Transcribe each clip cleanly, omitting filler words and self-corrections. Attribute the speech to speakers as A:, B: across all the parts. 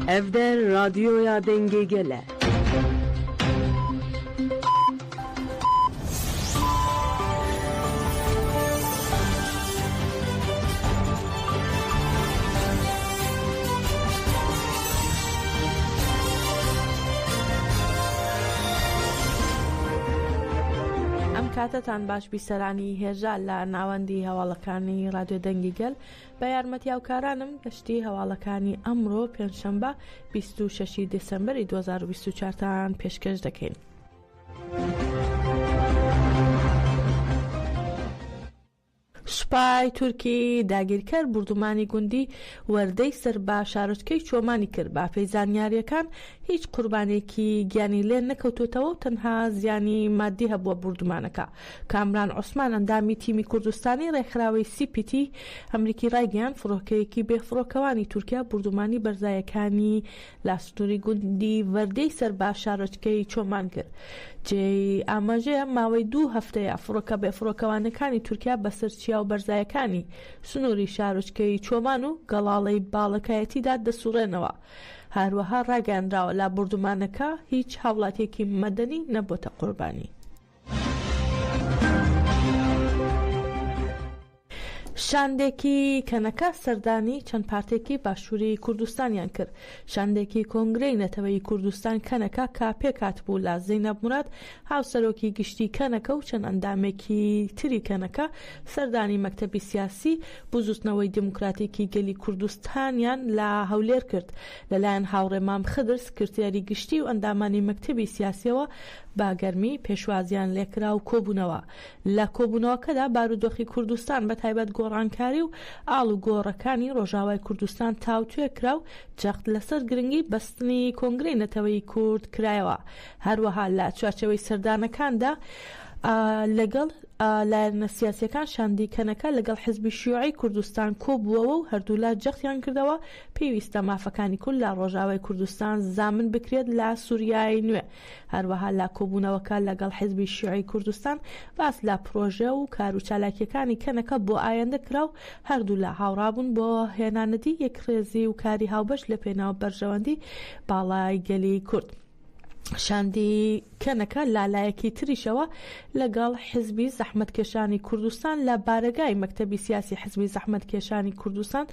A: Ev der Radyoya Dengê Gel e.
B: ئەم کاتەتان باش بیسەرانی هێژا لە ناوەندی هەواڵەکانی ڕادیۆ دەنگی گەل بە یارمەتی هاوکارانم گەشتی هەواڵەکانی ئەمڕۆ پێنجشەمبە 26 دێسەمبەری 2024 تان پێشکەش دەکەین. سوپای تورکی داگیرکەر بوردومانی گوندی وەردەی سەر بە شارۆچکەی چۆمانی کرد، بەپێی زانیارییەکان هیچ قوربانییەکی گیانی لێ نەکەوتووەتەوە و تەنها زیانی مادی هەبووە بوردومانەکە. کامران عوسمان ئەندامی تیمی کوردستانی ڕێکخراوەی سی پی تی ئەمریکی ڕایگەیاند، فڕۆکەیەکی بێفڕۆکەوانی تورکیا بوردومانی بەرزایەکانی لە سنووری گوندی ڤەردێی سەر بە شارۆچکەی چۆمان کرد. جێی ئاماژەیە ماوەی دوو هەفتەیە فڕۆکە بێفڕۆکەوانەکانی تورکیا بەسەر چیا و بەرزایەکانی سنووری شارۆچکەی چۆمان و گەڵاڵەی باڵەکایەتیدا دەسوڕێنەوە. هەروەها ڕاگەیاندراوە لە بوردومانەکە هیچ هاوڵاتییەکی مەدەنی نەبووەتە قوربانی. شاندێکی کەنەکە سەردانی چەند پارتێکی باشووری کوردستانیان کرد. شاندێکی کۆنگرەی نەتەوەیی کوردستان کەنەکە کە پێکهاتبوو لە زەینەب موراد هاوسەرۆکی گشتی کەنەکە و چەند ئەندامێکی تری کەنەکە سەردانی مەکتەبی سیاسی بزوتنەوەی دیموکراتیکی گەلی کوردستانیان لە هەولێر کرد لەلایەن هاوڕێ مام خدر سکرتێری گشتی و ئەندامانی مەکتەبی سیاسیەوە بە گەرمی پێشوازیان لێکرا و کۆبوونەوە. لە کۆبوونەوەکەدا بارودۆخی کوردستان بە تایبەت گۆڕانکاری و ئاڵوگۆڕەکانی ڕۆژاوای کوردستان تاوتوێ کرا و جەخت لەسەر گرنگی بەستنی کۆنگرەی نەتەوەیی کورد کرایەوە. هەروەها لە چوارچێوەی سەردانەکاندا لەگەڵ لایەنە سیاسیەکان شاندی کەنەکە لەگەڵ حزبی شیوعی کوردستان کۆبووەوە و هەردوولا جەختیان کردەوە پێویستە مافەکانی کورد لە ڕۆژاوای کوردستان زامن بکرێت لە سوریای نوێ. هەروەها لە کۆبوونەوەکە لەگەڵ حزبی شیوعی کوردستان باس لە پرۆژە و کار و چالاکییەکانی کەنەکە بۆ ئایەندە کرا و هەردوولا هاوڕابوون بۆ هێنانەدی یەکڕێزی و کاری هاوبەش لەپێناو بەرژەوەندی باڵای گەلی کورد. شاندی کەنەکە لە لایەکی تریشەوە لەگەڵ حزبی زەحمەتکێشانی کوردستان لە بارەگای مەکتەبی سیاسی حزبی زەحمەتکێشانی کوردستان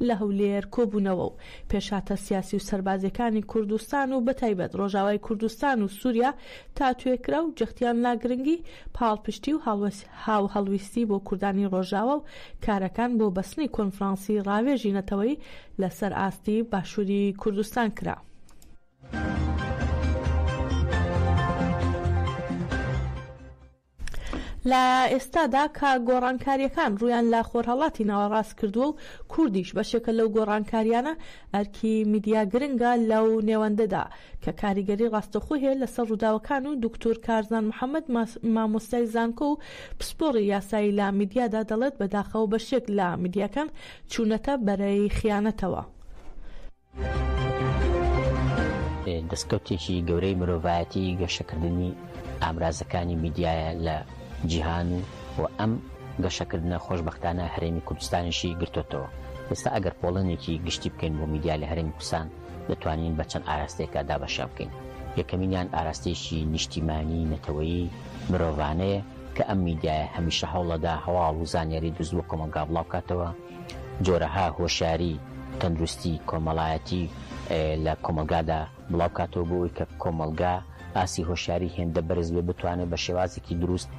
B: لە هەولێر کۆبوونەوە و پێشهاتە سیاسی و سەربازیەکانی کوردستان و بەتایبەت ڕۆژاوای کوردستان و سوریا تاوتوێ کرا و جەختیان لە گرنگی پاڵپشتی و هاوهەڵویستی بۆ کوردانی ڕۆژاوا و کارەکان بۆ بەستنی کۆنفرانسی ڕاوێژی نەتەوەیی لەسەر ئاستی باشوری کوردستان کرا. لە ئێستادا کە گۆڕانکارییەکان ڕوویان لە خۆرهەڵاتی ناوەڕاست کردووە و کوردیش بەشێکە لەو گۆڕانکارییانە، ئەرکی میدیا گرنگە لەو نێوەندەدا کە کاریگەری ڕاستەوخۆی هەیە لەسەر ڕووداوەکان و دوکتور کارزان محەمەد مامۆستای زانکۆ و پسپۆڕی یاسایی لە میدیادا دەڵێت بەداخەوە بەشێک لە میدیاکان چوونەتە بەرەی خیانەتەوە.
C: دەستکەوتێکی گەورەی مرۆڤایەتی گەشەکردنی ئامرازەکانی میدیایە لە جیهان و و ئەم گەشەکردنە خۆشبەختانە هەرێمی کوردستانیشی گرتۆتەوە. ئێستا ئەگەر پۆڵێنێکی گشتی بکەین بۆ میدیا لە هەرێمی کوردستان دەتوانین بە چەند ئاراستەیەکا دابەشیان بکەین. یەکەمینیان ئاراستەیەکی نیشتیمانی، نەتەوەیی، مرۆڤانەیە کە ئەم میدیایە هەمیشە هەوڵەدا هەواڵ و زانیاری دروست بۆ کۆمەڵگا بڵاوکاتەوە، جۆرەها هۆشیاری تەندروستی کۆمەڵایەتی لە کۆمەڵگادا بڵاوبکاتەوە بۆ ئەوەی کە کۆمەڵگا ئاستی هۆشیاری هێندە بەرز بێ بتوانێت بە شێوازێکی دروست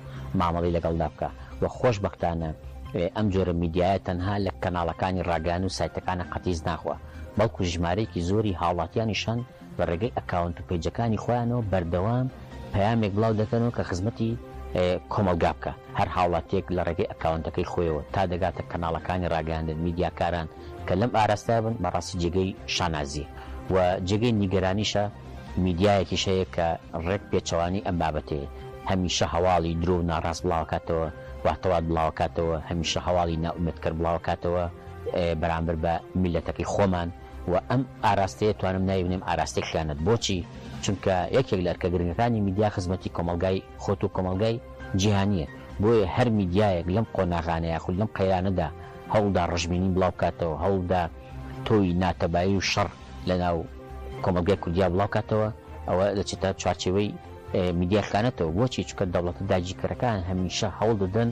C: مامەڵەی لەگەڵدا بکا و خۆشبەختانە ئەم جۆرە میدیایە تەنها لە کەناڵەکانی ڕاگەیاندن و سایتەکانە قەتیس ناخوا بەڵکو ژمارەیەکی زۆری هاوڵاتیانیش هەن لە ڕێگەی ئەکاونت و پەیجەکانی خۆیانەوە بەردەوام پەیامێک بڵاو دەکەنەوە کە خزمەتی کۆمەڵگا بکا، هەر هاوڵاتیەک لە ڕێگەی ئەکاونتەکەی خۆیەوە تا دەگاتە کەناڵەکانی ڕاگەیاندن، میدیاکاران کە لەم ئاراستەیا بن بەڕاستی جێگەی شانازیە و جێگەی نیگەرانیشە، میدیایەکیش هەیە کە ڕێک پێچەوانەی ئەم بابەتەیە، هەمیشە هەواڵی درۆ و ناڕاست بڵاوەکاتەوە، واتەوات بڵاوەکاتەوە، هەمیشە هەواڵی نائومێدکەر بڵاوەکاتەوە بەرامبەر بە میللەتەکەی خۆمان. و ئەم ئاراستەیە توانم ناوی بنێم ئاراستەی خیانەت بۆچی؟ چونکە یەکێک لە ئەرکە گرنگەکانی میدیا خزمەتی کۆمەڵگای خۆت و کۆمەڵگای جیهانیە بۆیە هەر میدیایەک لەم قۆناغانە یاخود لەم قەیرانەدا هەوڵدا ڕەشبینی بڵاو بکاتەوە هەوڵدا تۆوی ناتەبایی و شەڕ لەناو. کۆمەڵگای کوردیا بڵاو کاتەوە ئەوە دەچێتە چوارچێوەی میدیای خیانەتەوە. بۆچی؟ چونکە دەوڵەتە داگیرکەرەکان هەمیشە هەوڵ دەدەن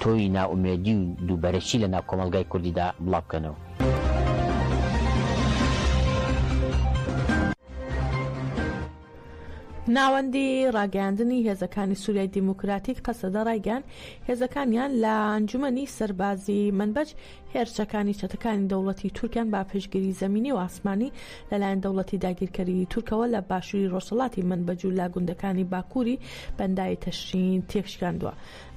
C: تۆوی نائومێدی و دووبەرەکی لە ناو کۆمەڵگای کوردیدا بڵاو بکەنەوە.
B: ناوەندی ڕاگەیاندنی هێزەکانی سوریای دیموکراتیک قەسەدە ڕایگەیاند، هێزەکانیان لە ئەنجومەنی سەربازی مەنبەج هێرشەکانی چەتەکانی دەوڵەتی تورکیان بە پشتگیری زەمینی و ئاسمانی لەلایەن دەوڵەتی داگیرکەری تورکەوە لە باشووری ڕۆژهەڵاتی مەنبەج و لە گوندەکانی باکووری بەنداوی تەشرین تێکشکاندووە.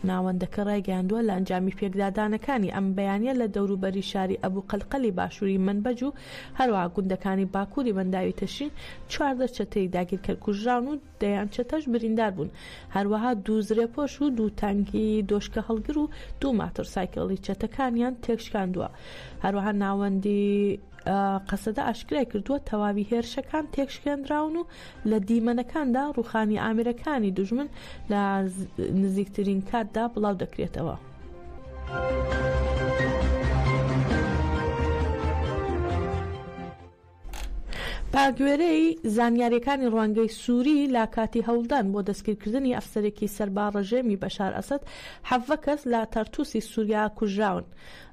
B: ناوەندەکە ڕایگەیاندووە، لە ئەنجامی پێکدادانەکانی ئەم بەیانییە لە دەوروبەری شاری ئەبو قەلقەلی باشووری مەنبەج و هەروەها گوندەکانی باکووری بەنداوی تەشرین 14 چەتەی داگیرکەر کوژراون و دەیان چەتەش بریندار بوون، هەروەها دوو زرێپۆش و دوو تانکی دۆشکەهەڵگر و دوو ماتۆرسایکڵی چەتەکانیان تێکشکاندووە. هەروەها ناوەندی قەسەدە ئاشکرای کردووە، تەواوی هێرشەکان تێکشکێندراون و لە دیمەنەکاندا ڕووخانی ئامێرەکانی دوژمن لە نزیکترین کاتدا بڵاو دەکرێتەوە. بەگوێرەی زانیارییەکانی ڕوانگەی سوری، لە کاتی هەوڵدان بۆ دەستگیرکردنی ئەفسەرێکی سەر بە ڕژێمی بەشار ئەسەد، 17 کەس لە تەرتوسی سوریا کوژراون.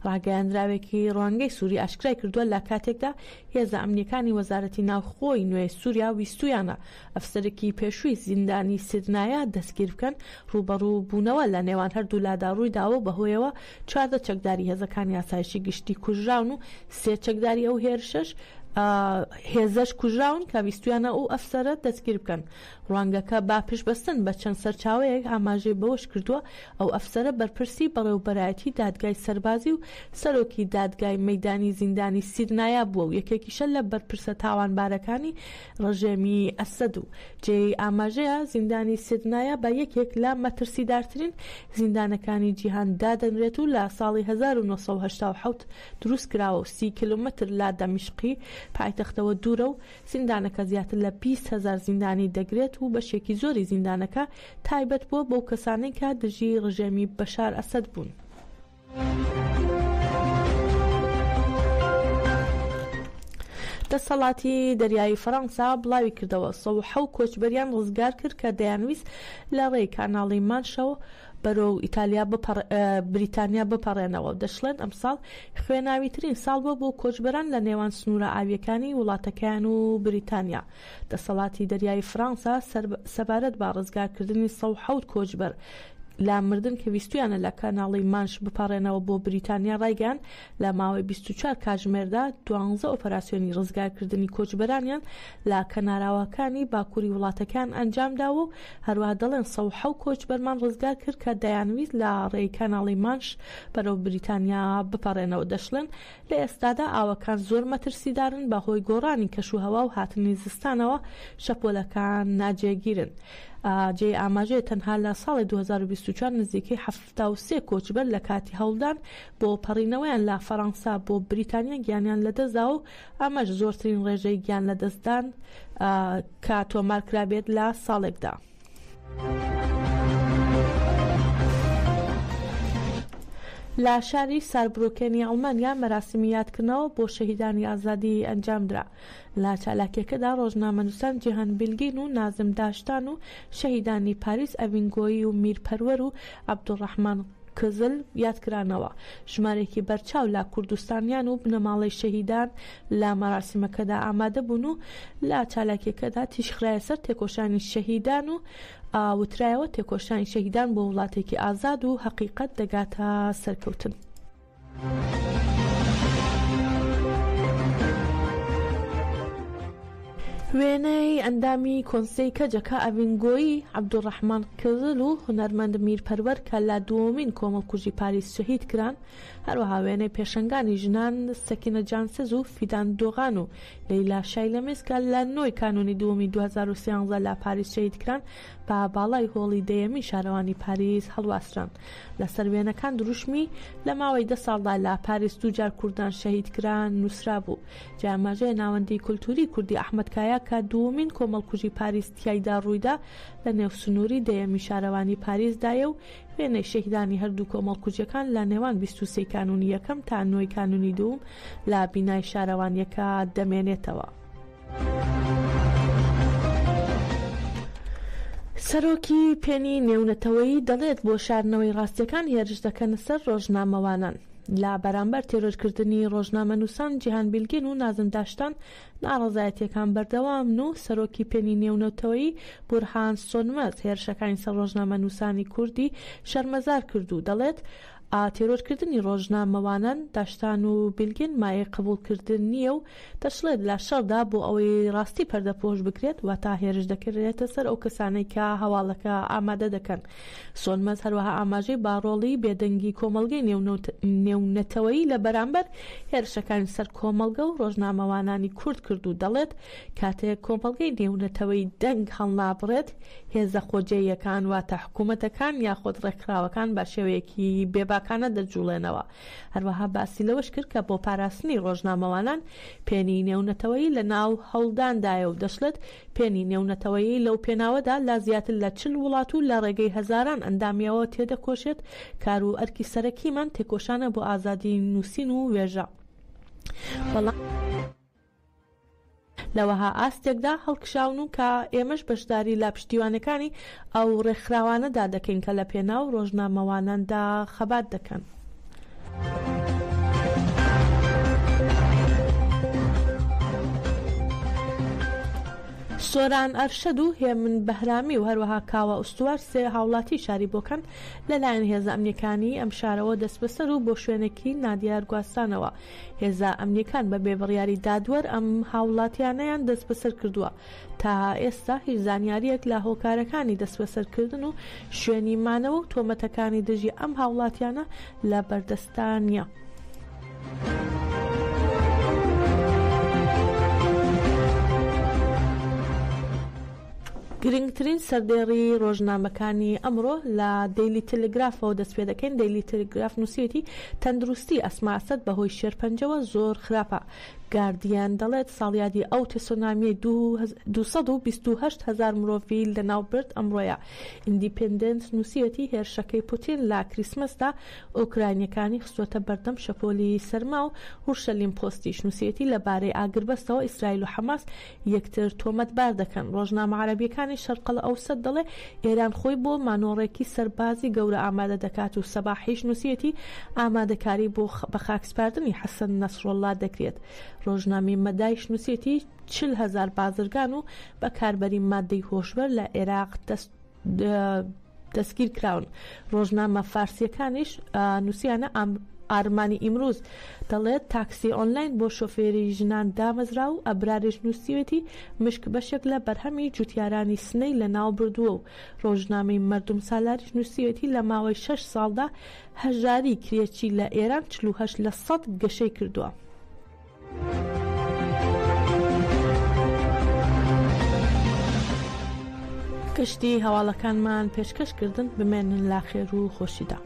B: ڕاگەیاندراوێکی ڕوانگەی سوری ئاشکرای کردووە، لە کاتێکدا هێزە ئەمنییەکانی وەزارەتی ناوخۆی نوێی سوریا ویستوویانە ئەفسەرێکی پێشووی زیندانی سیدنایا دەستگیر بکەن، ڕووبەڕووبوونەوە لە نێوان هەردوولادا ڕوویداوە و بەهۆیەوە 14 چەکداری هێزەکانی ئاسایشی گشتی کوژراون و سێ چەکداری ئەو هێرشەش هێزەش کوژراون کە ویستویانە ئەو ئەفسەرە دەستگیر بکەن. ڕوانگەکە بە پشتبەستن بە چەند سەرچاوەیەک ئاماژەی بەوەشکردووە، ئەو ئەفسەرە بەرپرسی بەڕێوەبەرایەتی دادگای سەربازی و سەرۆکی دادگای مەیدانی زیندانی سیرنایا بووە و یەکێکیشە لە بەرپرسە تاوانبارەکانی ڕژێمی ئەسەد و جێی ئاماژەیە زیندانی سیرنایا بە یەکێک لە مەترسیدارترین زیندانەکانی جیهان دادەنرێت و لە ساڵی 1987 دروستکراوە و 30 کیلۆمەتر لە دەمیشقی پایتەختەوە دوورە و زیندانەکە زیاتر لە 20 هەزار زیندانی دەگرێت و بەشێکی زۆری زیندانەکە تایبەت بووە بەو کەسانەی کە دژی ڕژێمی بەشار ئەسەد بوون. دەسەڵاتی دەریایی فەرەنسا بڵاویکردەوە، 107 کۆچبەریان ڕزگارکرد کە دەیانویست لە ڕێی کاناڵی مانشەوە بەرەو ئیتالیا بریتانیا بپەڕێنەوە و دەشڵێن ئەمساڵ خوێناویترین ساڵ بووە بۆ کۆچبەران لە نێوان سنوورە ئاوییەکانی وڵاتەکەیان و بریتانیا. دەسەڵاتی دەریایی فڕانسا سەبارەت بە ڕزگارکردنی 107 کۆچبەر لە مردن کە ویستویانە لە کەناڵی مانش بپەڕێنەوە بۆ بریتانیا ڕایگەیاند، لە ماوەی 24 کاتژمێردا دوانزە ئۆپەراسیۆنی ڕزگارکردنی کۆچبەرانیان لە کەناراوەکانی باکووری وڵاتەکەیان ئەنجامداوە و هەروەها دەڵێن 107 کۆچبەرمان ڕزگار کرد کە دەیانویست لە ڕێی کەناڵی مانش بەرەو بریتانیا بپەڕێنەوە. دەشڵێن لە ئێستادا ئاوەکان زۆر مەترسیدارن بەهۆی گۆڕانی کەشوهەوا و هاتنی زستانەوە شەپۆلەکان ناجێگیرن. جێی ئاماژەیە تەنها لە ساڵی 2024 نزیکەی 73 کۆچبەر لە کاتی هەوڵدان بۆ پەڕینەوەیان لە فەرەنسا بۆ بریتانیا گیانیان لەدەستداوە و ئەمەش زۆرترین ڕێژەی گیان لەدەستدان کە تۆمارکرابێت لە ساڵێکدا. لە شاری ساربرۆکێنی ئەڵمانیا مەراسیمی یادکردنەوە بۆ شەهیدانی ئازادی ئەنجامدرا. لە چالاکیەکەدا ڕۆژنامەنووسان جیهان بیلگین و نازم داشتان و شەهیدانی پاریس ئەڤین گۆیی و میر پەروەر و عەبدولڕەحمان کزل یادکرانەوە. ژمارەیەکی بەرچاو لە کوردستانیان و بنەماڵەی شەهیدان لە مەراسیمەکەدا ئامادەبوون و لە چالاکیەکەدا تیشکخرایە سەر تێکۆشانی شەهیدان و وترایەوە تێکۆشانی شەهیدان بۆ وڵاتێکی ئازاد و هەقیقەت دەگاتە سەرکەوتن. وێنەی ئەندامی کۆنسەی کەجەکە ئەڤین گۆیی، عەبدولڕەحمان کزل و هونەرمەند میر پەروەر کە لە دووەمین کۆمەڵکوژی پاریس شەهید کران، هەروەها وێنەی پێشەنگانی ژنان سەکینە جانسز و فیدان دۆغان و لەیلا شایلەمز کە لە نۆی کانوونی دووەمی 2013 لە پاریس شەهید کران، بە باڵای هۆڵی دەیەمین شارەوانی پاریس هەڵواسران. لەسەر وێنەکان دروشمی، لە ماوەی دە ساڵدا لە پاریس دوو جار کوردان شەهید کران، نووسرابوو. جای ئاماژەیە ناوەندی کولتووری کوردی ئەحمەد کایا کە دووەمین کۆمەڵکوژی پاریس تیایدا ڕوویدا لە نێو سنووری دەیەمی شارەوانی پاریس دایە و وێنەی شەهیدانی هەردوو کۆمەڵکوژیەکان لە نێوان 23 کانوونی یەکەم تا نۆی کانوونی دووم لە بینای شارەوانیەکە دەمێنێتەوە. سەرۆکی پێنی نێونەتەوەیی دەڵێت بۆ شاردنەوەی ڕاستیەکان هێرش دەکەنە سەر ڕۆژنامەوانان. لە بەرامبەر تێرۆرکردنی ڕۆژنامەنووسان جیهان بیلگین و نازم داشتان ناڕەزایەتیەکان بەردەوامن و سەرۆکی پێنی نێونەتەوەیی بورهان سۆنمەز هێرشەکانی سەر ڕۆژنامەنووسانی کوردی شەرمەزار کرد و دەڵێت تێرۆرکردنی ڕۆژنامەوانان داشتان و بیلگین مایەی قبوڵکردن نییە و دەشڵێت لە شەڕدا بۆ ئەوەی ڕاستی پەردەپۆش بکرێت واتا هێرش دەکرێتە سەر ئەو کەسانەی کە هەواڵەکە ئامادە دەکەن. سۆنمەز هەروەها ئاماژەی بە ڕۆڵی بێدەنگی کۆمەڵگەی نێونەتەوەیی لە بەرامبەر هێرشەکانی سەر کۆمەڵگە و ڕۆژنامەوانانی کورد کرد و دەڵێت کاتێک کۆمەڵگەی نێونەتەوەیی دەنگ هەڵنابڕێت هێزە خۆجێیەکان واتە حکوومەتەکان یاخود ڕێکخراوەکان بە شێوەیەکی بێباکانە دەجوڵێنەوە. هەروەها باسی لەوەش کرد کە بۆ پاراستنی ڕۆژنامەوانان پێنی نێونەتەوەیی لە ناو هەوڵداندایە و دەشڵێت پێنی نێونەتەوەیی لەو پێناوەدا لە زیاتر لە 40 وڵات و لە ڕێگەی هەزاران ئەندامیەوە تێدەکۆشێت، کار و ئەرکی سەرەکیمان تێکۆشانە بۆ ئازادی نووسین و وێژە. بەڵام. لە وەها ئاستێکدا هەڵکشاون و کە ئێمەش بەشداری لە پشتیوانەکانی ئەو ڕێکخراوانەدا دەکەین کە لە پێناو ڕۆژنامەواناندا خەبات دەکەن. سۆران ئەرشەد و هێمن بەهرامی و هەروەها کاوە ئوستوار سێ هاوڵاتی شاری بۆکان لەلایەن هێزە ئەمنیەکانی ئەم شارەوە دەستبەسەر و بۆ شوێنێکی نادیار گواسترانەوە. هێزە ئەمنیەکان بە بێ بڕیاری دادوەر ئەم هاوڵاتیانەیان دەستبەسەر کردووە. تا ئێستا هیچ زانیارییەک لە هۆکارەکانی دەستبەسەرکردن و شوێنی مانەوە و تۆمەتەکانی دژی ئەم هاوڵاتیانە لە بەردەستدا نییە. گرنگترین سەردێڕی ڕۆژنامەکانی ئەمڕۆ لە دەیلی تەلەگرافەوە دەست پێ دەکەین، دەیلی تەلەگراف نووسیویەتی، تەندروستی ئەسما ئەسەد بەهۆی شێرپەنجەوە زۆر خراپە. گاردیان دەڵێت، ساڵیادی ئەو تسۆنامیەی 228 هەزار مرۆڤی لەناوبرد ئەمڕۆیە. ئیندیپێندێنت نووسیویەتی، هێرشەکەی پوتین لە کریسمسدا ئۆکراینیەکانی خستووەتە بەردەم شەپۆلی سەرما و ئورشەلیم پۆستیش نووسیویەتی، لەبارەی ئاگربەستەوە ئیسرائیل و حەماس یەکتر تۆمەتبار دەکەن. ڕۆژنامە عەرەبییەکانی شەرقەلئەوسەت دەڵێ، ئێران خۆی بۆ مانۆڕێکی سەربازی گەورە ئامادە دەکات و سەباحیش نووسیویەتی، ئامادەکاری بۆ بەخاکسپاردنی حەسەن نەسروڵڵا دەکرێت. ڕۆژنامەی مەدایش نووسیویەتی، 40 هەزار بازرگان و بەکاربەری ماددەی هۆشبەر لە عێراق دەست دەستگیرکراون. ڕۆژنامە فارسییەکانیش نووسیانە ئارمانی ئیمروز دەڵێت تاکسی ئۆنلاین بۆ شۆفێری ژنان دامەزرا و ئەبراریش نووسیوێتی مشک بەشێک لە بەرهەمی جوتیارانی سنەی لەناو بردووە و ڕۆژنامەی مەردوم سالاریش نووسیوێتی لە ماوەی شەش ساڵدا هەژاری کرێچی لە ئێران 48 لە سەد گەشەی کردووە. گشتی هەواڵەکانمان پێشکەش کردن بمێنن لا خێر و خۆشیدا.